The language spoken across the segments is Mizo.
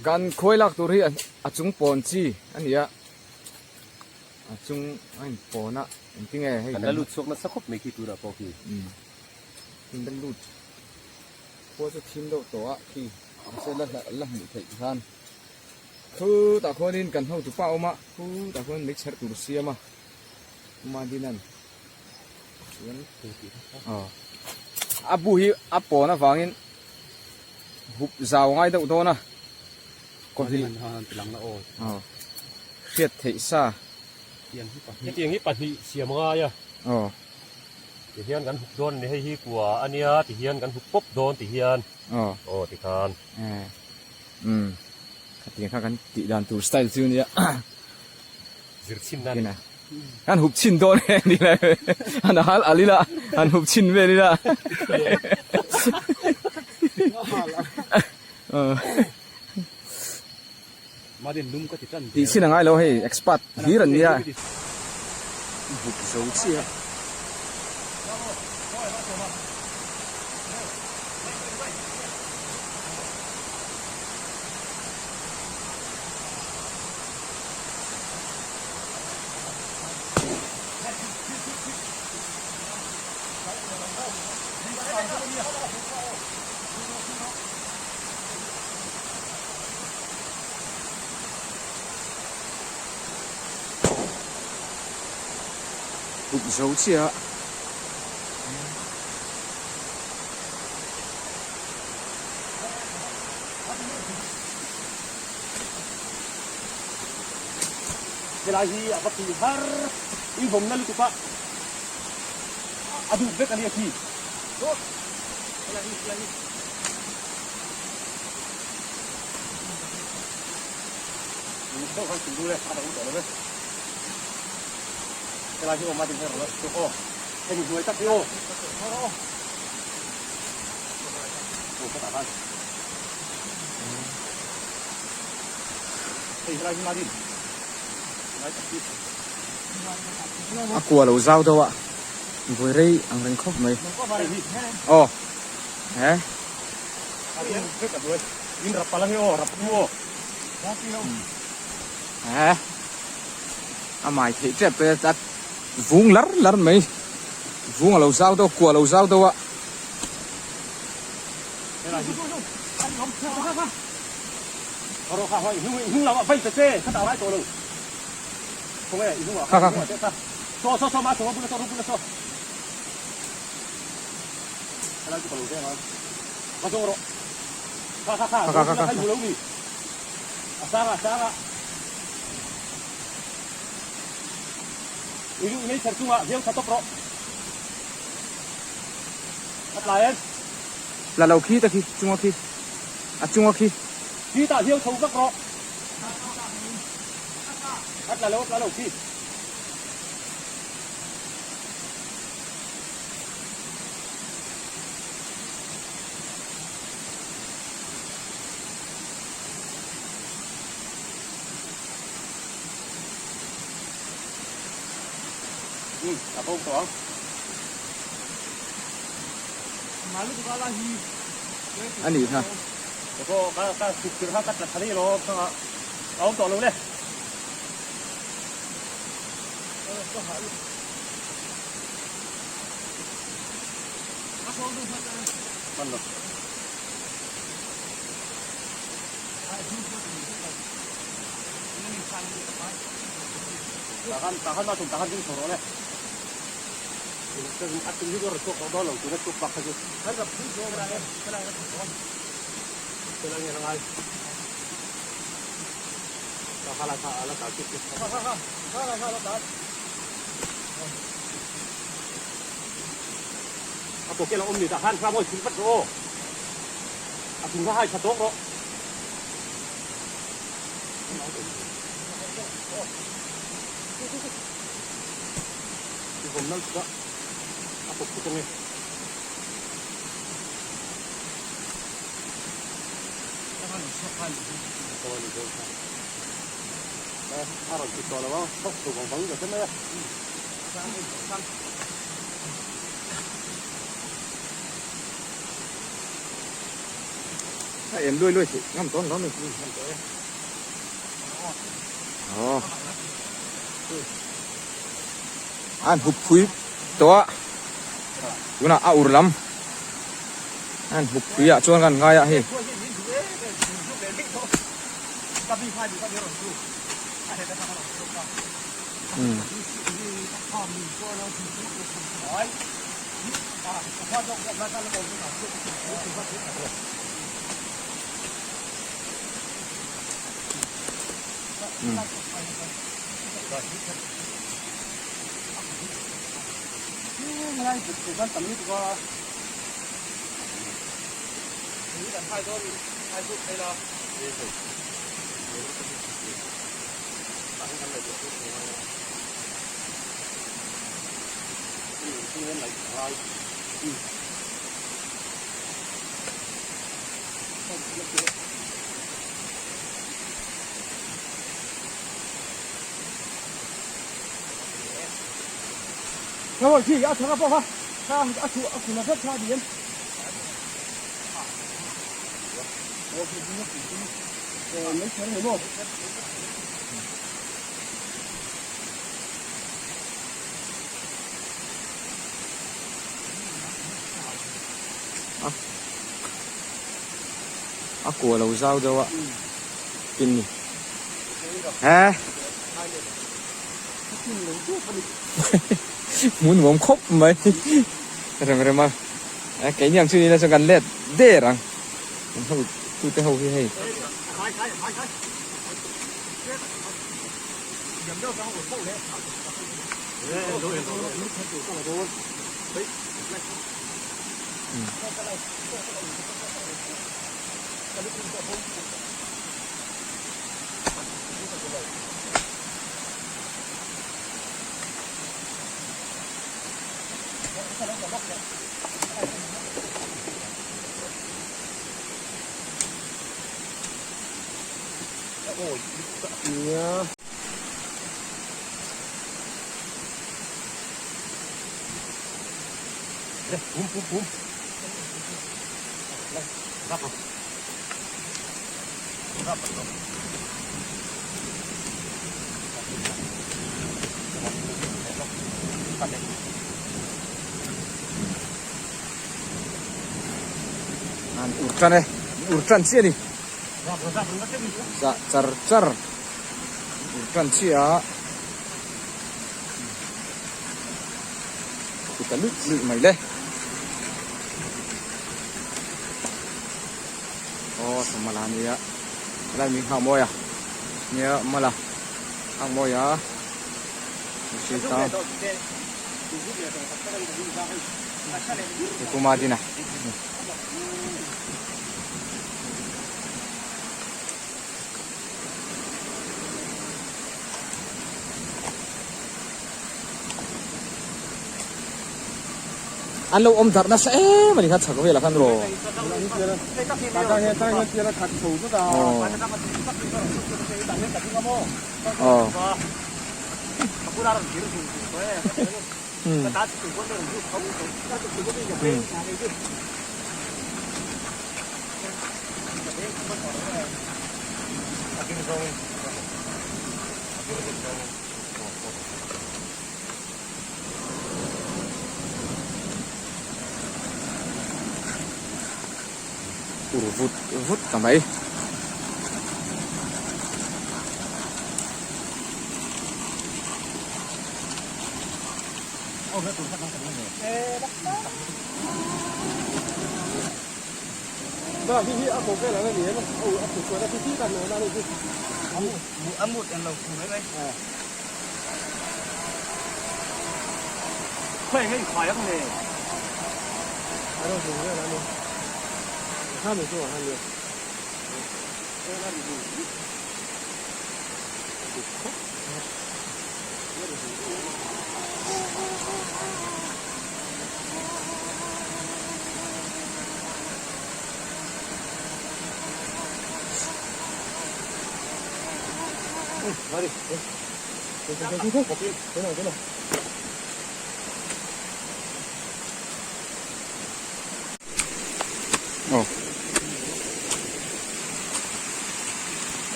Kan khuai lak tur hi a chung pawn chi a ni a, a chung a in pawn a engtinge hei kan la lut chhuak nasa khawp mai khi tunah pawh khi. Kan la lut khua chu thim deuh tawh a khi mahse la la hmuh theih khan khutah khuanin kan hotu pa a awm a khutah khuan meichher tur siam a Madinan chuan aw a bu hi a pawn avangin hup zau ngai deuh dawn a kaw hi aw hriat theih sa hetiang hi pahnih siam ngai a aw tihian kan hup dawn a ni hei hi kua a nia tihian kan hup pawp dawn tihian aw aw tikhan umm khatiang kha kan tih dan tur style chu nia. Zir chhin na ni. An hup chhin dawn e ni le. An hal al ila, an hup chhin vel ila. Tih chhin a ngai lo hei expert hlir an nia. Hup zo chiah. Hup zo chiah a. Helai hi a va tih har i vawmna lutuk a, a duh vek a nia khi. Helai hi, helai hi. Deuh khan chhun dul e, a dang tawh lo ve. Helai hi awm a ding her lo chu aw. Hemi hnuai tak hi aw. Aw ka tah khan. Hei helai hi Marin. Helai tak hi. A kua lo zau deuh a, vawi rei ang reng khawp mai. Aw he. In rap pala nge aw, rap nu aw. He. A mai theih tep te a vung lar lar mai. Vung a lo zau deuh, kua a lo zau deuh a. Kha kha kha. Kha kha kha. La lo khi ta khi chunga khi a chunga khi. Khi tah hiau chho vak rawh. A tla lo a tla lo khi. Um a bo tawh ang. A nih kha. A em luai luai theih ngam tawn lo ni. Aw. An hup phui tawh a. Tunah a ur lam. An hup phui ah chuan kan ngai a hei. Umm. A kua lo zau deuh a tin ni he hmun nuam khawp mai rem rem a keini ang chu ni ila chuan kan let der ang an ho tute ho hi hei. An ur tan e, ur tan chiah a ni. Zah char char ur tan chiah a. Kut a luih luih mai le. Aw Sawmala a nia helai mi nghak mawi a nia mala nghak mawi a Kuma din a. An lo awm darh nasa em a ni kha chhak velah khan raw. Aw. Ur vut vut ta mai.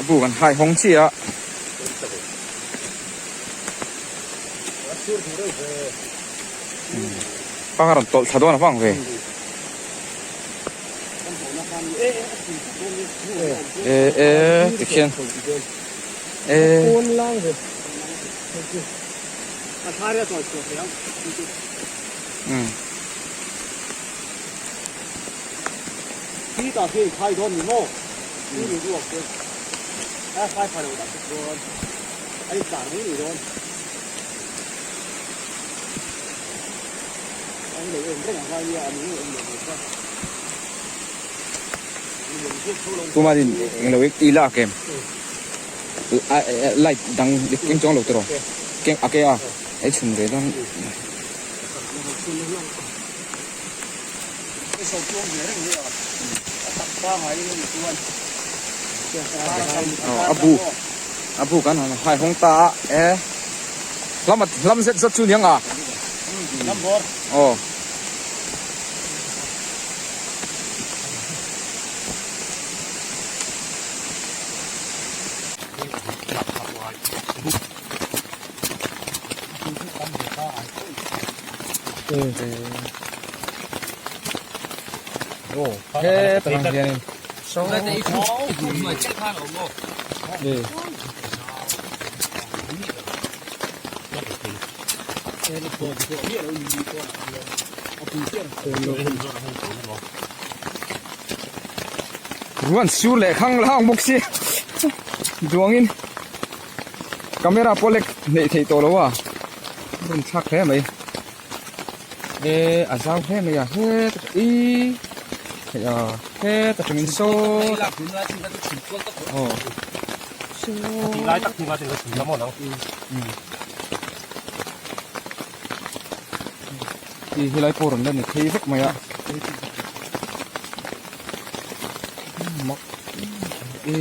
A bu kan hai hawng chiah a. Pang a rawn tawlh thla dawn a vang ve. E e tikhian e. Umm. Tumahin englo i lak em? Light dang keng chuang lo tiraw? Keng a ke a ei chhun ve dawn. A bu a bu kan han hai hawng ta a e hlam hlam zet zet chu niang a aw. Hetah hianin Ruan sur leh khang lang bawk si duangin camera pawh lek neih theih tawh lo a rawn thlak hle mai e a zau hle mai a heta i hei a heta tangin saw aw i helai pawh rawn la ni phei vek mai a mak e.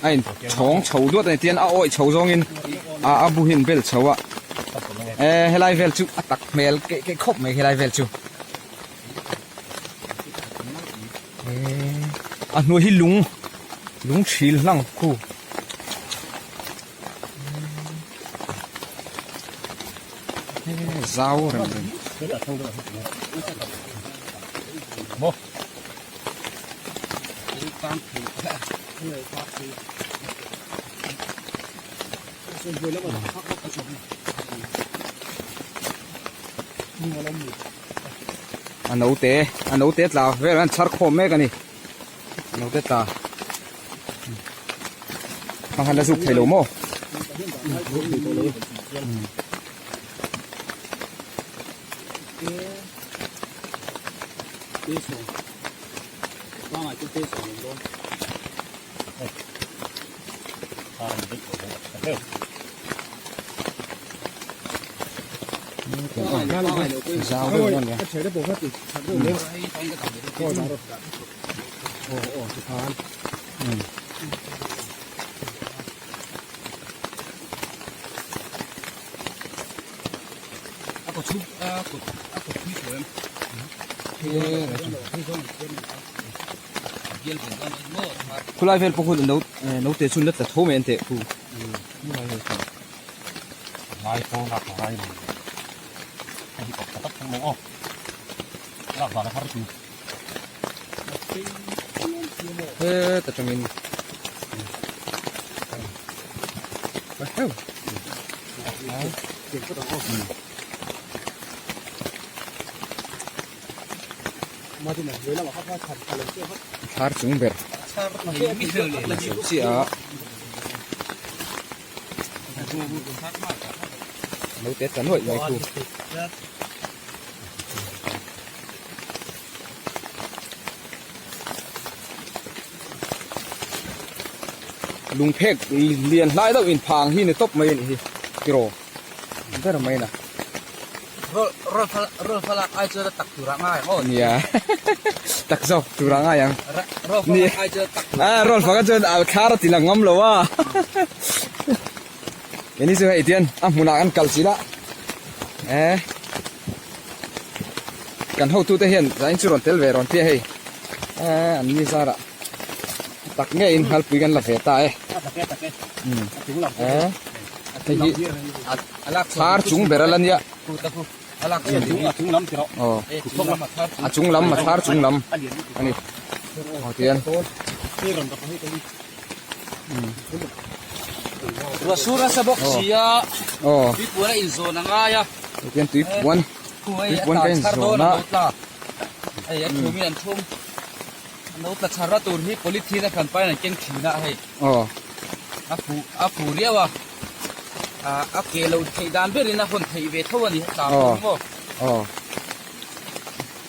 A in chhawng chho duat a ni tian a awih chho zawngin a a bu hi an bel chho a e helai vel chu a tak hmel keih keih khawp mai helai vel chu e a hnuai hi lung lung thil hlang khu. Zau reng reng. A naute a naute tla vel an chhar khawm mek a ni a naute tla. Hang han la zuk thei lo maw? Zau deuh a nia. Khulai vel pawh khuan naute chu la tla tho mai an teh khu. Heta tangin Thar chung ber chiah a naute tla nuaih mai khu. Lungphek lian hlai deuh in phang hi ni tawp mai a nih hi tiraw ber mai na. Roll fa lak ai chuan a tak tur ah ngai ang aw. Nia tak zawk tur ah ngai ang. Roll fa lak ai chuan a tak tur. Ah roll fa kha chuan al khar a ti lang ngam lo a. Keini chu hei tian a hmunah kan kal chilh a eh. Kan hotute hian zain chu rawn tel ve rawn tia hei eh an ni zarah tak ngeiin nghalpui kan la ve ta e. Eh hei hi thar chung ber a la nia. Aw a chung lam a thar chung lam a ni. Aw tihian. Ruah sur nasa bawk si a tuipuan a inzawn a ngai a. Tihian tuipuan tuipuan ka inzawn a. Hei a thum in an thum an lo tla chhar a tur hi polythene a hran pain an keng thin a hei. A fuh a fuh riau a a ke lo theih dan berin a hawn theih ve tho a ni a tla pawh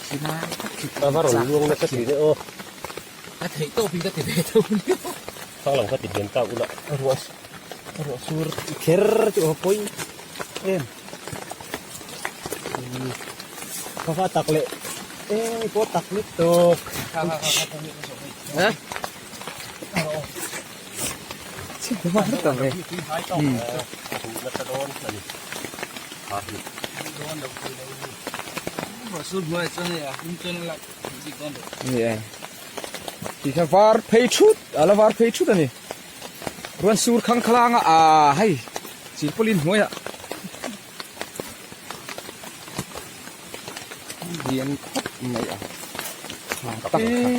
hi maw. A va rawn luang nasa thin e aw. Ka theih tawp in ka ti ve tho nia. Thang lam kha ti hliam ta ula. Ruah ruah sur kher chu a pawi em. Ka va tak leh e pawh tak lut tawk. Eh? Ruah sur hnuaiah chuan hei a hlim chuan a lak. Ni e. Ti kha var phei thut a la var phei thut a ni. Ruan sur khang khlang a aa hei silpaulin hnuaiah lian khawp mai a. Tak kha.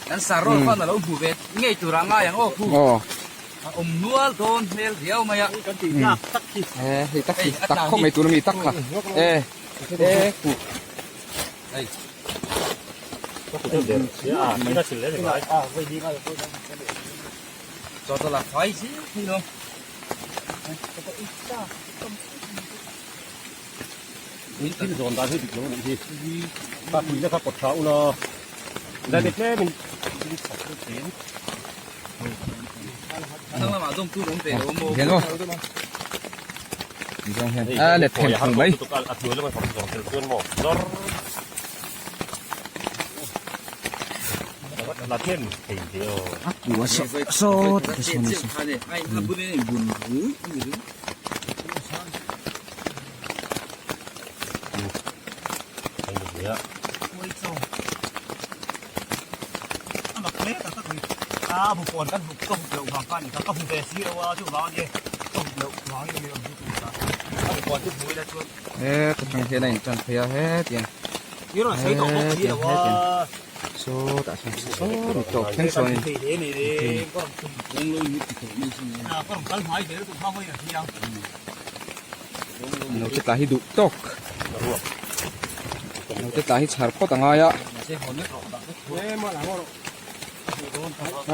Kan sarawl khan a lo hmu ve ngei tur ah ngai ang aw khu. A awm nual dawn hmel riau mai a. Hei tak hi tak khawp mai tur a mi tak kha. E e khu. Hei. Chaw tawlh a fai zir thei lo. Thil zawn dan hi dik lo a nih hi. Ka tuina kha pawt tha ula zai te tlem in Hian aw. Zawng hian a let them thung mai. A kua saw saw te sawn a ni. He ta tang hian a intan phei a hetiang hetiang hetiang sawtah sawn saw ni tawp thleng sawn in. Naute tla hi duh tawk naute tla hi chhar phawt a ngai a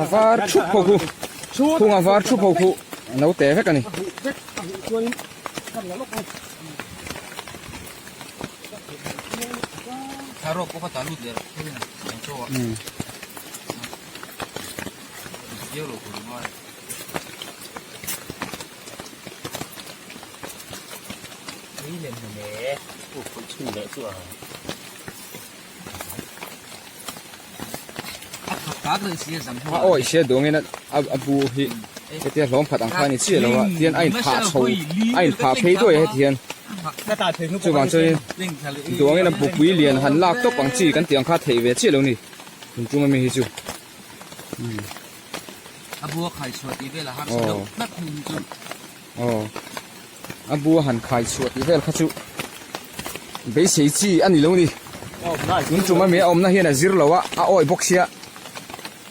a var thup ho khu khung a var thup ho khu naute vek a ni. A awi sia duangin a bu hi hetia hlawm khat ang kha a ni chiah lo a tihian a inphah chho a inphah phei duai a heti hian chuvang chuanin duangin a bupui lian han lak tawp ang chi kan tih ang kha a theih ve chiah lo a ni tun tum ami hi chu. A bu a khai chhuah tih vel a harsa deuh tlat hei hi chu. Aw a bu a han khai chhuah tih vel kha chu beisei chi a ni lo ni. Tun tum ami a awmna hian a zir lo a a awi bawk sia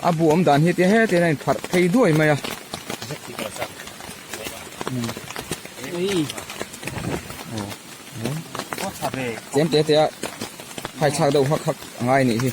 a bu awm dan hi tia hetiang a inpharh phei duai mai a. Tlem te te a khai chhak deuh hak hak a ngai anih hi.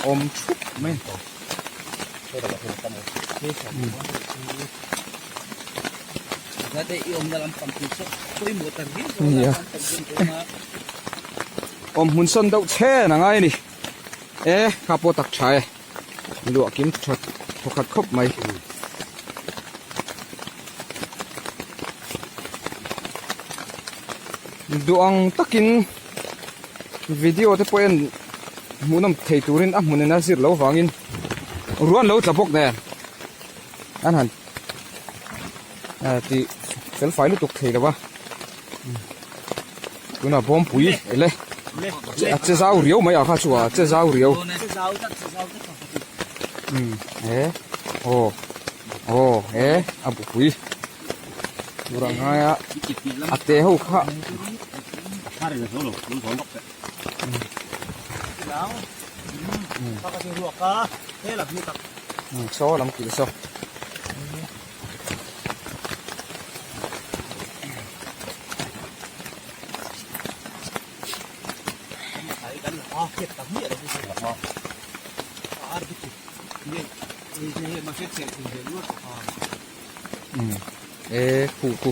Awm thup mai. Nia awm hmun sawn deuh chhen a ngai a ni e kha pawh tak tha e luah kim tha thawkhat khawp mai. Duh ang takin video te pawh en hmuhnawm thei turin a hmun in a zir lo vangin ruah an lo tla bawk nen an han tih fel fai lutuk thei lo a tunah bawmpui ele a che zau riau mai a kha chu a che zau riau e aw aw e a bupui tur a ngai a a te ho kha saw lam kilh saw. E khu khu.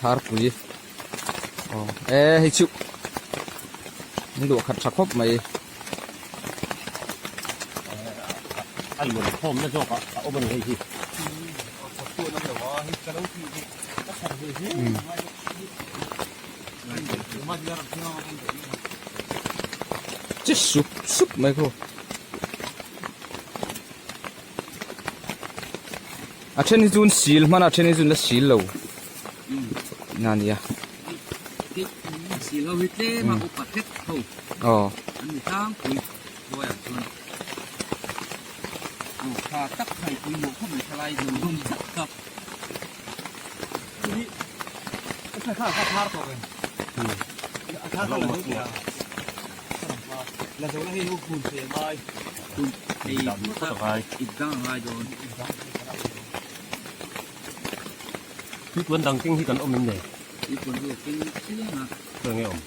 Tharpui aw e hei chu an luah khat tha khawp mai. A luan khawmna zawk ah a awm a ni hei hi. Che sup sup mai khaw. A then hi chu an sil hman a a then hi chu an la sil lo na nia. Sil ho hi tlem a upa hlek ho aw an ni tlangpui hnuaiah chuan aw tha tak thai pui mawh khawp mai thalai dum dum tak tak. Tuan dang keng hi kan awm em nei? Khawi nge awm?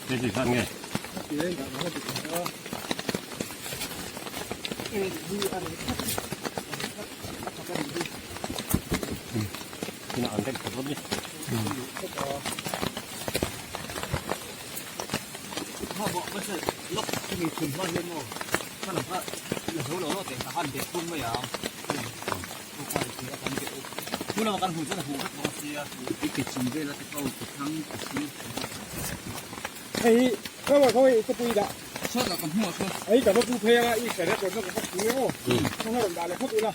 Hei hi khan nge? Ina an rem khat vat ni. Hei khawi khawi ka pui dah hei ka va pu phei anga i hre record na ka va pui emaw ka rawn dah leh phawt ula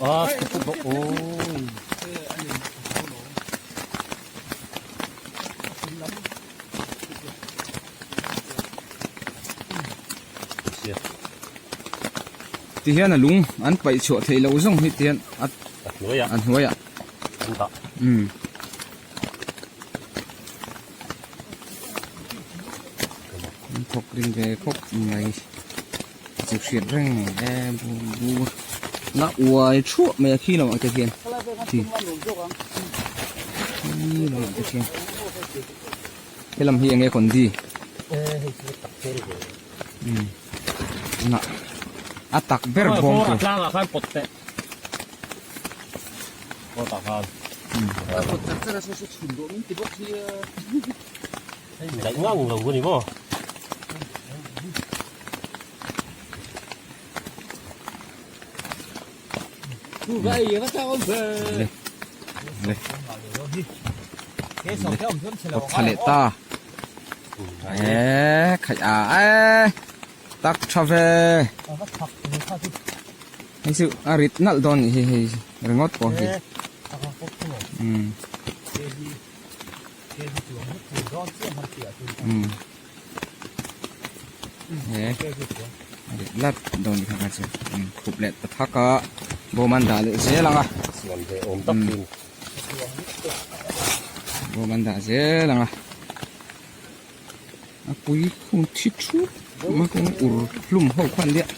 Ah, khup bawk aw. Ti hian a lung an paih chhuah theih loh zawng hi ti hian a a hnuaiah an dah. Umm. An thawk ring ve khawp mai chu hriat reng e bu bu la uai thuah mai a khi lo ang te hian khi lo ang te khian helam hi enge kondi umm a tak ber bawm tur. Tlangah khan pawt teh. Pawt ah khan. Pawt char char a saw saw chhun dawh min ti bawk sia. Daih ngang lo a ni maw? Le. Le. Pawt thla leh ta. E khaih a e tak tha ve. Hei chu a rit nalh dawn nih hi hei ringawt pawh hi. Umm. Umm. E. A rit lat dawn kha kha chu khup leh ta thak a bawm an dah leh zel ang a. Siam ve awm tak hi. Bawm an dah zel ang a. A pui khung thi thup mai kawng ur hlum ho khan diah.